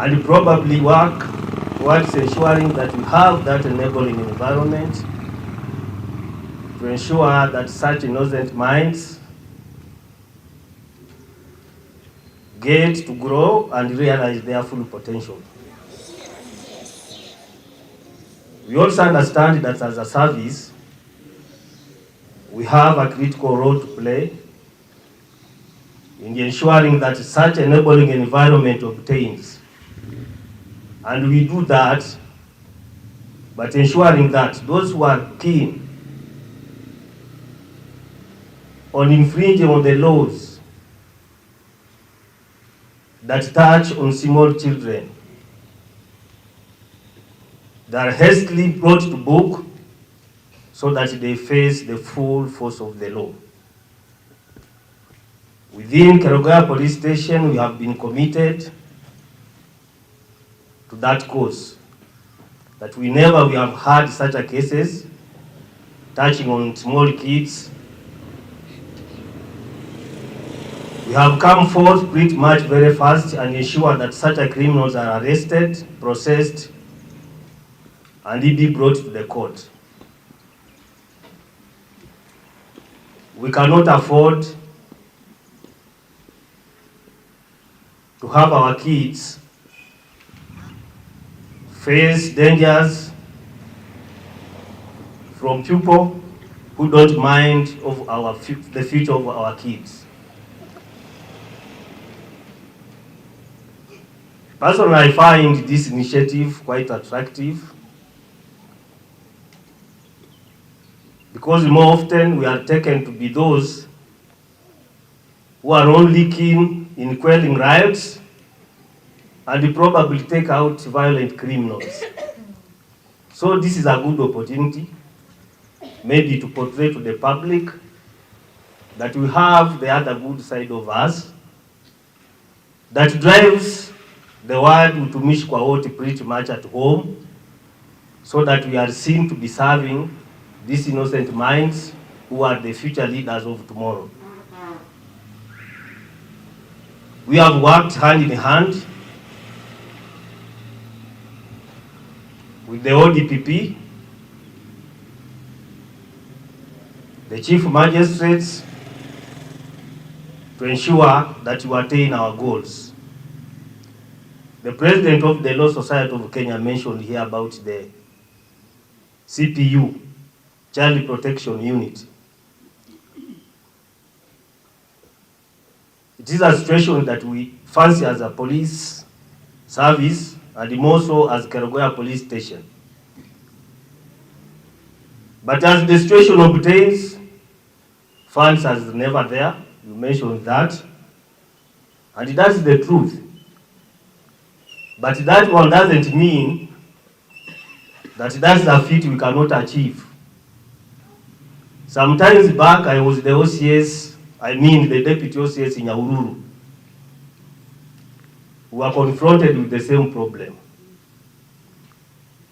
And probably work towards ensuring that we have that enabling environment to ensure that such innocent minds get to grow and realize their full potential. We also understand that as a service, we have a critical role to play in ensuring that such enabling environment obtains. And we do that by ensuring that those who are keen on infringing on the laws that touch on small children, they are hastily brought to book so that they face the full force of the law. Within Kerugoya Police Station, we have been committed to that cause, that we never we have had such a cases touching on small kids. We have come forth pretty much very fast and ensure that such a criminals are arrested, processed, and be brought to the court. We cannot afford to have our kids face dangers from people who don't mind of the future of our kids. Personally, I find this initiative quite attractive because more often we are taken to be those who are only keen in quelling riots and probably take out violent criminals. So this is a good opportunity maybe to portray to the public that we have the other good side of us that drives the word utumishi kwa wote pretty much at home, so that we are seen to be serving these innocent minds who are the future leaders of tomorrow. We have worked hand in hand with the ODPP, the chief magistrates, to ensure that we attain our goals. The president of the Law Society of Kenya mentioned here about the CPU, Child Protection Unit. It is a situation that we fancy as a police service and more so as Kerugoya Police Station. But as the situation obtains, funds are never there. You mentioned that. And that's the truth. But that one doesn't mean that that's a feat we cannot achieve. Sometimes back, I was the OCS, I mean the deputy OCS in Nyahururu. We were confronted with the same problem.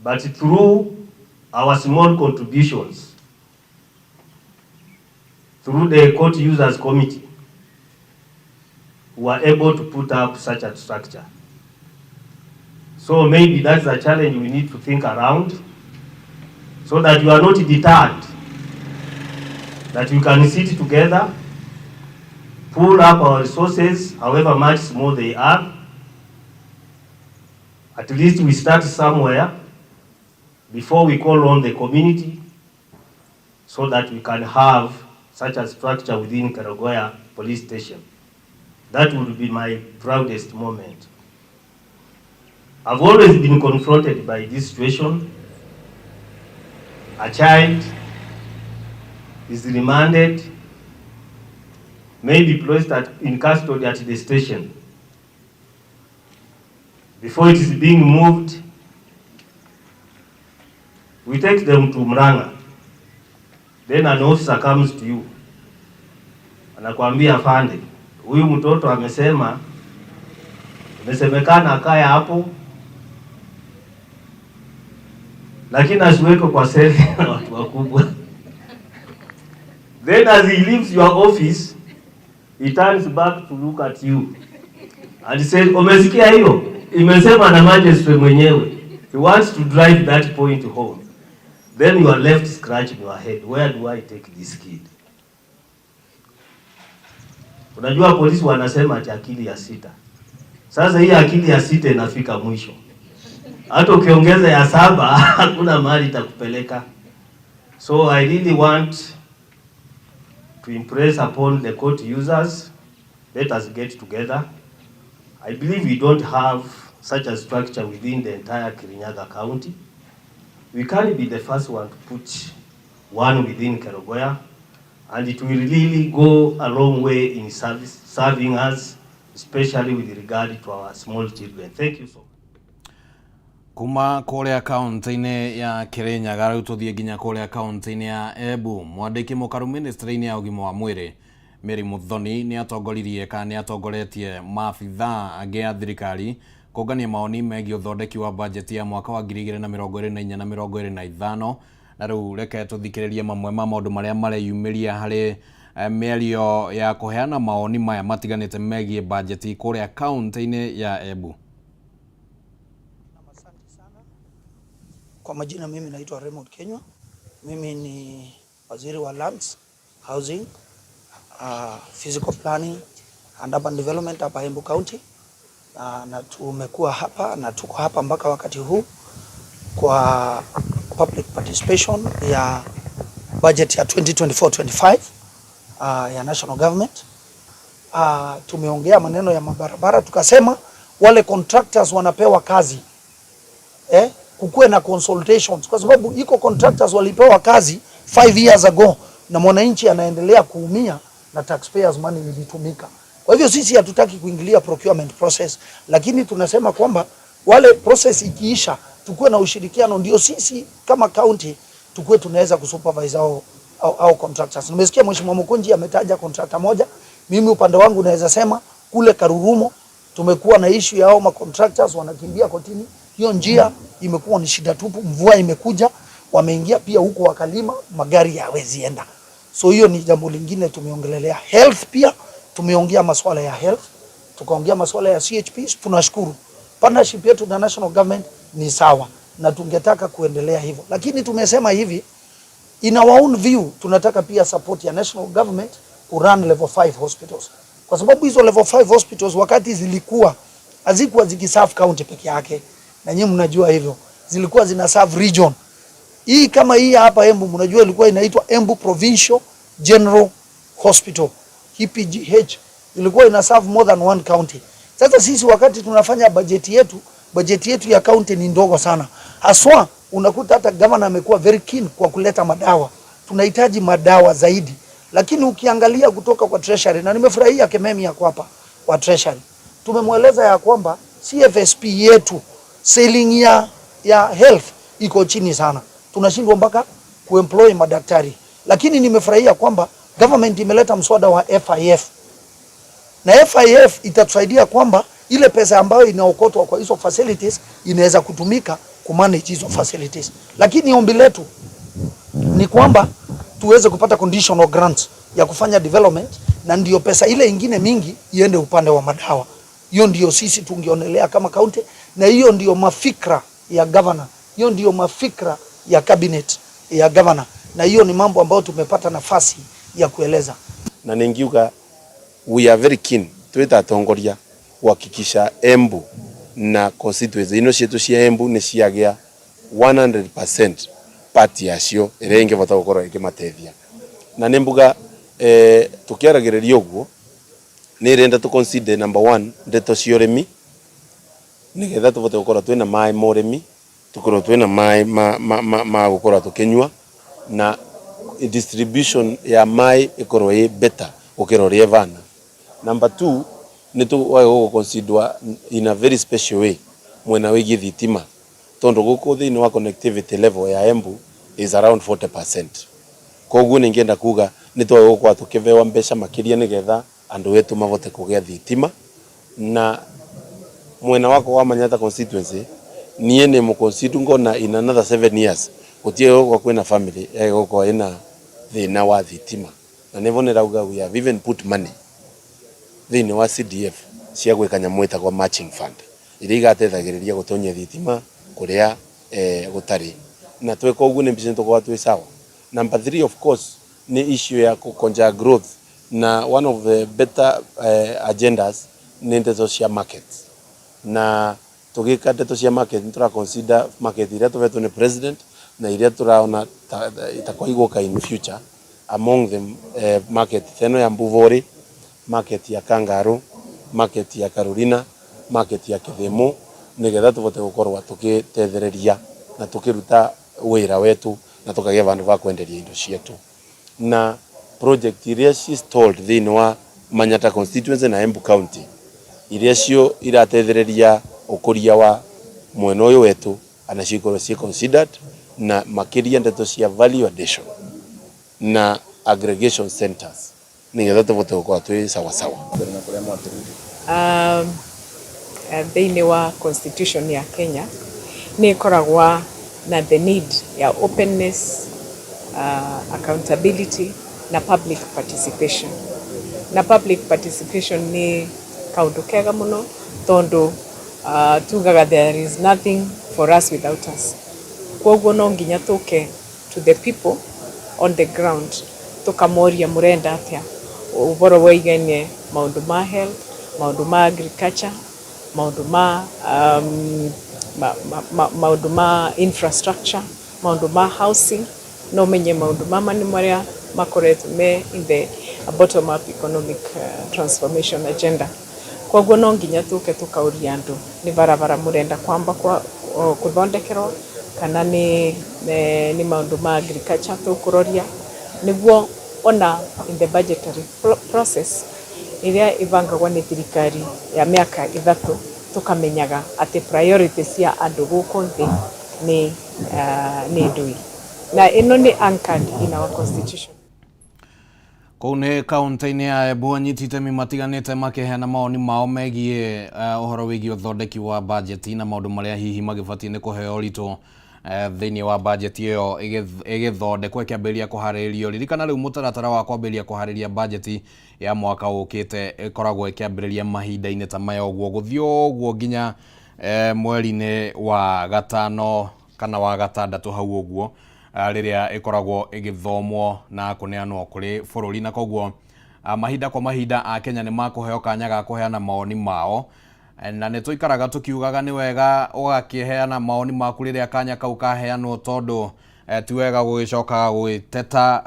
But through our small contributions, through the court users committee, we were able to put up such a structure. So maybe that's a challenge we need to think around, so that you are not deterred, that we can sit together, pull up our resources, however much small they are. At least we start somewhere before we call on the community, so that we can have such a structure within Kerugoya Police Station. That would be my proudest moment. I've always been confronted by this situation. A child is remanded, may be placed in custody at the station. Before it is being moved, we take them to Murang'a. Then an officer comes to you. Anakuambia, afande, huyu mtoto amesema, imesemekana akae hapo, lakini asiwekwe kwa seli na watu wakubwa. Then as he leaves your office, he turns back to look at you and says, umesikia hiyo? Imesema na magistrate mwenyewe. He wants to drive that point home. Then you are left scratching your head. Where do I take this kid? Unajua polisi wanasema ati akili ya sita. Sasa hii akili ya sita inafika mwisho. Hata ukiongeza ya saba hakuna mahali itakupeleka. So I really want to impress upon the court users, let us get together. I believe we don't have such a structure within the entire Kirinyaga County. We can be the first one to put one within Kerugoya, and it will really go a long way in serving us, especially with regard to our small children. Thank you so much. Kuma kuria kaunti-inĩ ya Kirinyaga rĩu tũthiĩ nginya kũrĩa kaunti-inĩ ya Embu. Mwandĩki mũkaru ministry-inĩ ya ũgima wa mwĩrĩ Mary Muthoni nĩ atongoririe kana nĩ atongoretie maabithaa angĩ a thirikari kũngania maoni megiĩ ũthondeki wa bajeti ya mwaka wa 2024 na 25. Na rĩu reke tũthikĩrĩrie mamwe ma maũndũ marĩa mareyumĩria harĩ mĩario ya kũheana maoni maya matiganĩte megiĩ bajeti kũrĩa kaunti-inĩ ya Embu. Asante sana. Kwa majina mimi naitwa Raymond Kenywa. Mimi ni waziri wa Lands, Housing, Physical Planning and Urban Development hapa Embu County. Na tumekuwa hapa na tuko hapa mpaka wakati huu kwa public participation ya budget ya 2024-25 ya national government. Tumeongea maneno ya mabarabara, tukasema wale contractors wanapewa kazi, kukuwe na consultations kwa sababu iko contractors walipewa kazi 5 years ago na mwananchi anaendelea kuumia na taxpayers money ilitumika. Kwa hivyo sisi hatutaki kuingilia procurement process, lakini tunasema kwamba wale process ikiisha, tukuwe na ushirikiano, ndio sisi kama county tukuwe tunaweza kusupervise au contractors. Nimesikia Mheshimiwa Mukunji ametaja contractor moja. Mimi upande wangu naweza sema kule Karurumo tumekuwa na issue ya hao ma contractors wanakimbia kotini. Hiyo njia imekuwa ni shida tupu. Mvua imekuja, wameingia pia huko wakalima, magari hawezi enda. So hiyo ni jambo lingine tumeongelelea. Health pia tumeongea masuala ya health, tukaongea masuala ya CHPs. Tunashukuru partnership yetu na national government ni sawa na tungetaka kuendelea hivyo, lakini tumesema hivi, in our own view tunataka pia support ya national government ku run level 5 hospitals, kwa sababu hizo level 5 hospitals wakati zilikuwa hazikuwa zikiserve county peke yake, na nyinyi mnajua hivyo, zilikuwa zina serve region hii. Kama hii hapa Embu, mnajua ilikuwa inaitwa Embu Provincial General Hospital, EPGH, ilikuwa ina serve more than one county. Sasa sisi wakati tunafanya bajeti yetu, bajeti yetu ya county ni ndogo sana, haswa unakuta hata governor amekuwa very keen kwa kuleta madawa, tunahitaji madawa zaidi, lakini ukiangalia kutoka kwa treasury, na nimefurahia Kememi yako hapa wa treasury, tumemweleza ya kwamba CFSP yetu ceiling ya health iko chini sana, tunashindwa mpaka kuemploy madaktari, lakini nimefurahia kwamba government imeleta mswada wa FIF na FIF itatusaidia kwamba ile pesa ambayo inaokotwa kwa hizo facilities inaweza kutumika kumanage hizo facilities, lakini ombi letu ni kwamba tuweze kupata conditional grants ya kufanya development, na ndiyo pesa ile ingine mingi iende upande wa madawa. Hiyo ndiyo sisi tungeonelea kama county, na hiyo ndiyo mafikra ya governor, hiyo ndiyo mafikra ya cabinet ya governor, na hiyo ni mambo ambayo tumepata nafasi ya kueleza. Na ningiuga we are very keen twita atongoria kuhakikisha Embu na constituency ino cietu cia Embu ni ciagĩa 100% part yacio ĩrĩa ĩngĩbota gũkorwo ĩkĩmatethia. Na nĩ mbuga tukiaragĩrĩria ũguo nĩ ĩrenda tũ consider number one ndeto cia ũrĩmi, nĩgetha tũbote gũkorwo twĩna maĩ ma ũrĩmi, tũkorwo twĩna maĩ ma gũkorwo tũkĩnyua, na distribution ya maĩ ĩkorwo ĩ better gũkĩra ũrĩa ĩvana. Number two, nĩ tũwage gũ consider in a very special way mwena wĩgiĩ thitima, tondũ gũkũ thĩinĩ wa connectivity level ya Embu is around 40%. Koguo ningĩenda kuga nĩ twage gũkorwo tũkĩbewa mbeca makĩria nĩgetha andũ etu mabote kũgĩa thitima. Na mwena wakwa wa Manyata constituency, niĩ nĩ mũconsider ngona in another 7 years gũtiĩ gũkorwo kwĩna family ĩgũkorwo ĩna thĩna wa thitima, na nĩvo nĩrauga we have even put money thĩinĩ wa CDF cia gwĩka nyamũ ĩtagwo matching fund. Iria igatethagĩrĩria gũtonyia thitima kuria gutari na tweka uguo nĩ mbica tũkorwo twĩ sawa. Number three, of course, ni issue ya kukonja growth, na one of the better agendas ni ndeto cia market. Na tugika ndeto cia market, nĩ tũra consider market iria tũhetwo nĩ president na iria tũraona itakwai in future. Among them, market teno ya Mbuvori, market ya Kangaru, market ya Carolina, market ya Kithimu, nigetha tuvote gukorwa tukitethereria na tukiruta wira wetu na tukagia vandu va kwenderia indo cietu. Na project iria ci stalled thiini wa Manyata constituency na Embu County, iria cio iratethereria ukuria wa mwena uyu wetu, ana cikorwo ci considered, na makiria ndeto cia value addition na aggregation centers, nigetha tuvote gukorwo twi sawa sawa. Thĩinĩ wa constitution ya Kenya nĩ ĩkoragwa na the need ya openness, accountability na public participation. Na public participation nĩ kaũndũ kega mũno tondũ tugaga there is nothing for us without us. Koguo no nginya tũke to the people on the ground, tũkamoria mũrenda atĩa ũhoro wĩgainie maũndũ ma health, maũndũ ma agriculture, maũndũ ma maũndũ ma infrastructure, maũndũ ma housing. No menye maũndũ mama nĩ marĩa makoretwo me in the bottom up economic transformation agenda. Koguo no nginya tũke tũkauria andũ nĩ barabara mũrenda kwamba kũthondekerwo kana nĩ maũndũ ma agriculture tũkũroria, nĩguo ona in the budgetary process ĩrĩa ĩbangagwo nĩ thirikari ya mĩaka 3, tũkamenyaga atĩ priority cia andũ gũkũ thĩ nĩ ndũi, na ĩno nĩ anchored in our constitution. Kũu nĩ kaunti-inĩ ya Embu, anyiti itemi matiganĩte makĩheana mawoni mao megiĩ ũhoro wĩgiĩ ũthondeki wa bajeti na maũndũ marĩa hihi magĩbatiĩ nĩ kũheo ũritũ thĩinĩ wa bajeti ĩyo ĩgĩthondekwo, ĩkĩambĩrĩria kũharĩrĩrio. Ririkana rĩu mũtaratara wa kwambĩrĩria kũharĩria bajeti ya mwaka ũkĩte ĩkoragwo ĩkĩambĩrĩria mahinda-inĩ ta maya ũguo, gũthiĩ ũguo nginya mweri-inĩ wa gatano kana wa gatandatũ hau ũguo, rĩrĩa ĩkoragwo ĩgĩthomwo na kũneanwo kũrĩ bũrũri. Na koguo mahinda kwa mahinda Akenya nĩ makũheo kanya ga kũheana mawoni mao, na nĩ tũikaraga tũkiugaga nĩ wega ũgakĩheana mawoni maku rĩrĩa kanya kau kaheanwo, tondũ ti wega gũgĩcokaga gwĩteta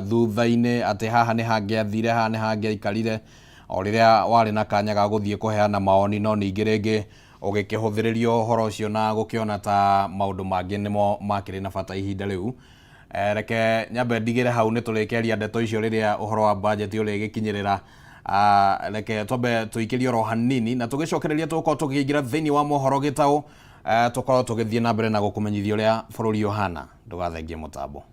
thutha-inĩ atĩ haha nĩ hangĩathire, haha nĩ hangĩaikarire, o rĩrĩa warĩ na kanya ga gũthiĩ kũheana mawoni, no ningĩ rĩngĩ ũgĩkĩhũthĩrĩrio ũhoro ũcio na gũkĩona ta maũndũ mangĩ nĩmo makĩrĩ na bata ihinda rĩu. Reke nyambe ndigĩre hau, nĩ tũrĩkĩaria ndeto icio rĩrĩa ũhoro wa budget ũrĩgĩkinyĩrĩra. Reke twambe tũikĩrie oro hanini, na tũgĩcokereria tũgũkorwo tũkĩingĩra thĩinĩ wa mohoro gĩtaũ, tũkorwo tũgĩthiĩ na mbere na gũkũmenyithia ũrĩa bũrũri ũhana. Ndũgathengie mũtambo.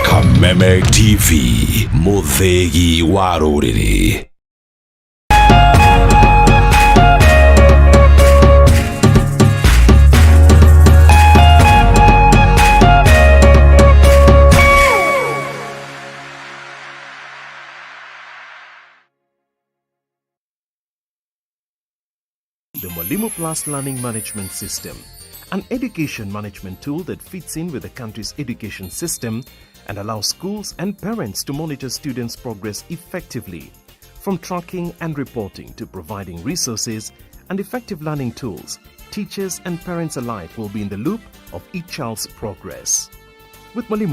Kameme TV, mũthĩgi wa rũrĩrĩ. The Mwalimu Plus Learning Management System, an education management tool that fits in with the country's education system and allows schools and parents to monitor students' progress effectively. From tracking and reporting to providing resources and effective learning tools, teachers and parents alike will be in the loop of each child's progress. With Mwalimu